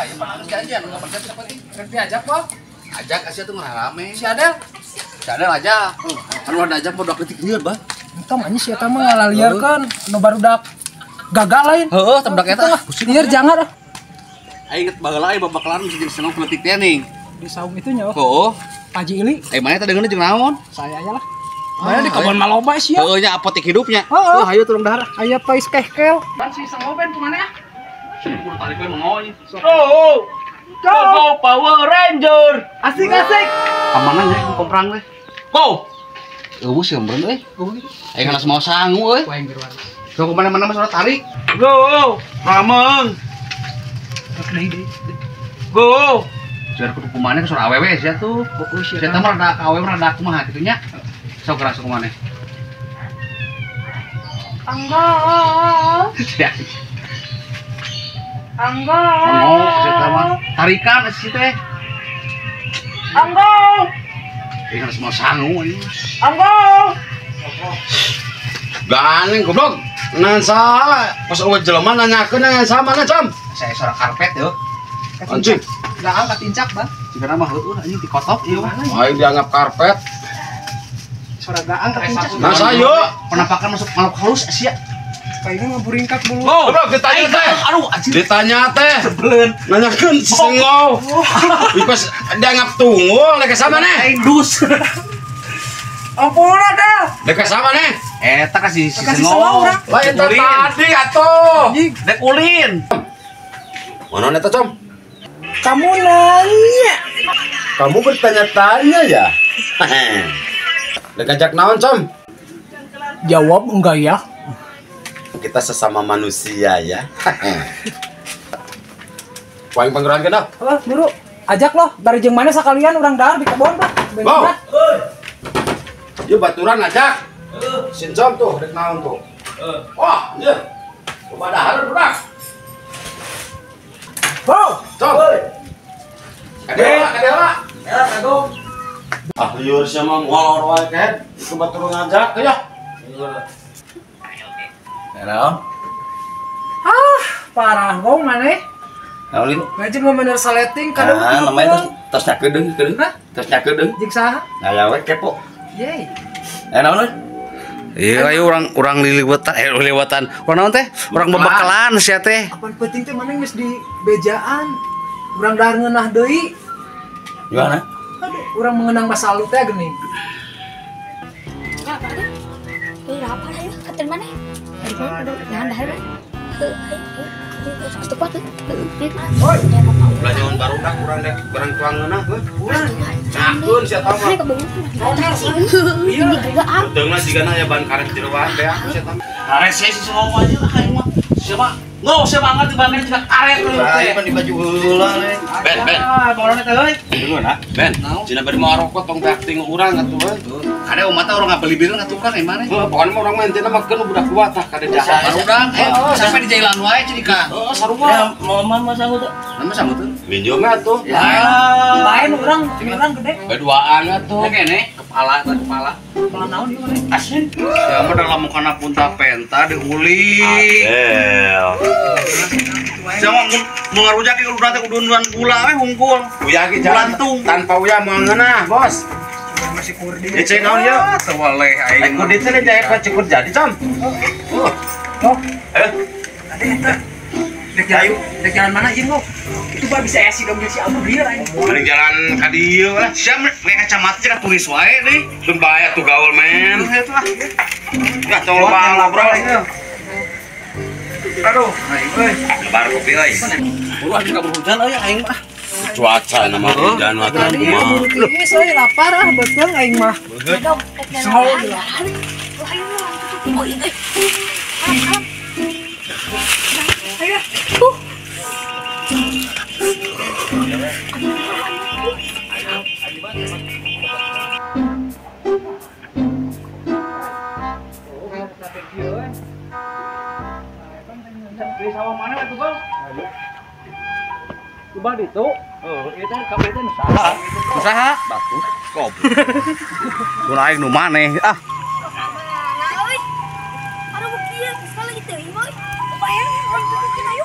Ya pan harus janjian enggak percaya siapa teh. Rek diajak, Bang. Ajak sia tuh ngarame. Si Adel. Si Adel aja. Anu ada ajak budak leutik lieur, Bah. Entong anjing si eta mah ngalaliarkeun nu barudak gagal lain. Heeh, teh budak eta. Lieur jangan ah. Aing inget baheula aing babakalan mesti jeung senong leutik teh ning. Di saung itu nya. Heeh. Pak Haji Ili. Mana teh deungeun jeung naon? Saya aja lah. Mana di kebon maloba sih ya. Heeh nya apotek hidupnya. Heeh, hayu turun dahar. Aya pais kehkel. Pan si Sengoben kumaha ya? Kudu tarik we mengoy. Oh. Go, go Power Ranger. Asik asik. Kamana nya komprang we? Go. Eueuh sih meureun euy. Aing geus mau sangu euy. Ku aing geruan. Sok kemana-mana mah suara tarik. Go. Rameng. Deui deui. Go. Suara kudu kumaha suara awewe sia tuh. Fokus sia teh mah rada ka awewe rada kumaha kitu nya. Sok geura sok kumaha. Anggo. Anggo. Anggo sia teh mah tarikan si teh. Anggo. Aing geus mau sangu anjing. Anggo. Gandeng goblok. Ngan saha? Pas eueuh jelema nanyakeun ngan saha mana, Cam? Saya suara karpet yo. Anjing. Gaang katincak, Bang. Jika mah heueuh anjing dikotok ieu mah. Aing dianggap karpet. Suara gaang katincak. Nah, sayo. Penampakan masuk makhluk halus sia. Kayaknya ngaburingkak bulu. Goblok ditanya teh. Aduh anjing. Ditanya teh. Sebeleun. Nanyakeun sengau. Pas dianggap tunggul lek sama maneh. Aing dus. Ampun ada. Dek sama maneh. Eta kasih si Kasih sengau. sengau, Lain teh tadi atuh. Dek ulin. Mana eta, Com? Kamu nanya. Kamu bertanya-tanya ya? Dek ajak naon, Com? Jawab enggak ya? Kita sesama manusia ya. Paling panggeran kenal. Oh, buru. Ajak loh, bari jeung mana sekalian urang dahar di kebon, Pak. Wow. Yuk baturan ajak. Sincom tuh, rek naon tuh. Wah, iya. Coba dahar budak. Wow, Com. Kadewa, kadewa. Ya, kagum. Ah, liur sia mah ngolor wae kehed. Itu baturan ngajak ya. Naon? Ah, parah gong maneh. Naon itu? Ngaji mau bener saleting kadang ah, namanya tos nyakedeung, kedeung. Tos nyakedeung. Jeung saha? Nah, ya we kepo. Yeay. Naon? Iya, ayo urang liliwetan, liliwetan. Urang naon teh? Urang bebekalan sia teh. Apan penting teh maneh geus di bejaan. Urang dahar ngeunah deui. Gimana? Aduh, urang mengenang masa lalu teh geuning. Apa tuh? Apa ayo keter mana? Aduh, jangan dahar. Oi. Belanjawan barudak urang dek barang tuang ngeunah heuh. Urang. Nyakeun sia tah mah. Ini gegaan. Beutengna jigana aya ban karet jeroan teh sia tah. Karet sia si semua aja lah aing mah. Siapa? Ngo, siapa banget dibanding juga karet lu teh. Pan di baju heula we. Ben, Ben. Bolone teh euy. Dengeun ah. Ben, cina bari mau rokok tong beak ting urang atuh euy. Kade umat teh urang ngabeli bir atuh urang emang. Heuh, pokona mah urang mah intina mah keun budak dua tah kade jahat. Barudak sampai di jalan wae ciri ka. Heeh, sarua. Ya, mau mah sanggup tuh. Nama sanggup tuh. Minjem atuh. Ya. Lain urang, urang gede. Beduaan atuh. Kene kepala teh kepala. Kepala naon ieu maneh? Asin. Siapa dalam mukana punta penta diulik. Adel. Siapa mau ngarujak ke udah teh udun-udunan gula we hungkul. Uyah ge jalan tanpa uyah moal ngeunah, Bos. Masih kurdi. Ya cek naon ieu? Tewaleh aing. Kurdi teh jaya cukur jadi, Com. Oh. Eh. Ada eta. Dek jalan, dek jalan mana ieu, Ngo? Itu bah bisa ya si dong si Abu dieu aing. Mending jalan ka dieu lah. Siap pakai kacamata cek turis wae deui. Sun bahaya tuh gaul, men. Itu lah. Ya tong loba ngobrol. Aduh, aing euy. Lebar kopi euy. Buru anjing kabur hujan euy aing mah. Cuaca nama hujan mah Tadi buru tiis euy lapar ah betul aing mah. Sahur. Ayo. Di sawah mana tuh, Bang? Coba ditu. Oh, itu kabeh teh usaha. Usaha? Bagus. Goblok. Mun aing nu maneh ah. Aduh, kieu sekali gitu, ieu. Bayar orang tuh ayo.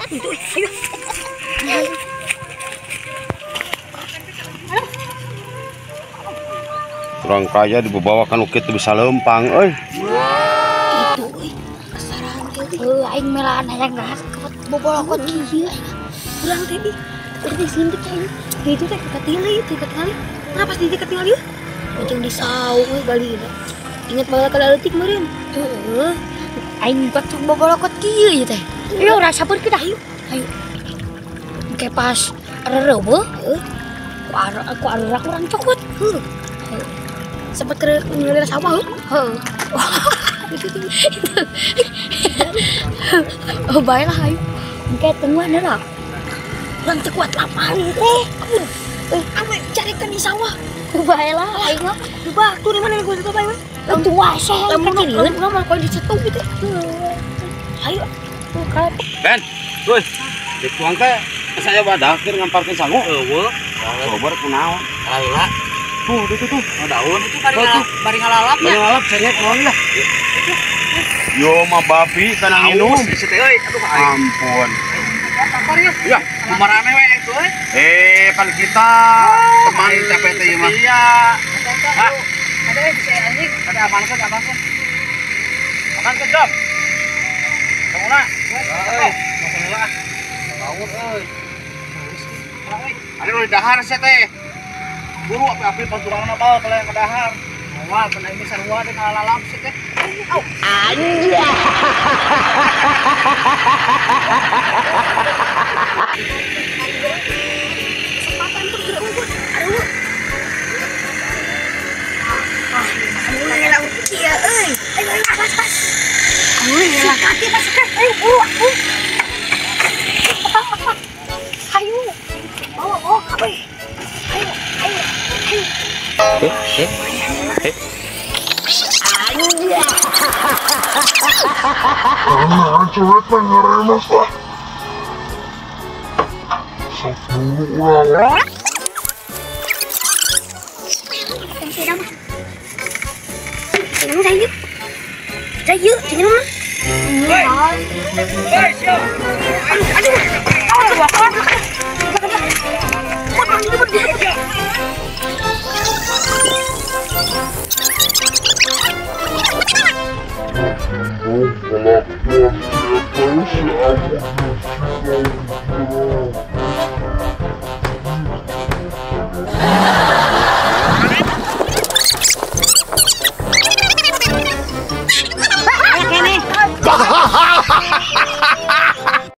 Itu ayo. Orang kaya dibawa kan kitu bisa lempang euy. Itu euy kasaran teh. Aing melaan hayang gas bobolokot kieu aing. Urang teh di teh sini teh aing. Itu teh katingali, teh katingali. Kenapa sih katingali? Ujung di saung euy bali. Ingat baheula kada leutik meureun. Heeh. Aing buat sok bobolokot kieu ieu teh. Ayo urang sapeurkeun dah ayo. Ayo. Engke pas rereubeut heuh. Ku arerak urang cokot. Heuh. Sempat ke ngelir sawah heuh. Itu. Oh baiklah ayo. Engke tungguan heula. Urang teu kuat lapar ieu teh. Amun carikan di sawah. Baiklah aing mah. Batu di mana gua bae we. Atuh wase kecilin. Urang mah kalau dicetuk gitu. Ayo. Ben, woi. Dek tuang teh saya wadah keur ngamparkeun sangu. Eueuh. Coba kunaon. Alhamdulillah. Tuh, itu tuh. Oh, daun itu bari ngalalap ya. Bari ngalalap cengek kunaon lah. Yo mah babi kana nginum. Teh euy, aduh ampun. Ya, kumarane we itu euy. Eh, pan kita teman capek teh ieu mah. Iya. Hah. Ada bisa anjing, ada amankeun, amankeun. Amankeun, Dom. Bangunna. Euy, masalah. Bangun euy. Ada nu dahar sia teh. Buru api-api panturangna bal kalau yang kedahar. Moal pernah ini sarua teh ngalalap sih teh. Au. Anjir. Kesempatan tuh geura unggul. Aduh. Ah, mulai laut kieu euy. Ayo ayo pas pas. Ayo kaki pas kan. Ayo buru aku. Ayo. Bawa bawa kabeh. Ayo ayo ayo. Aduh, aduh.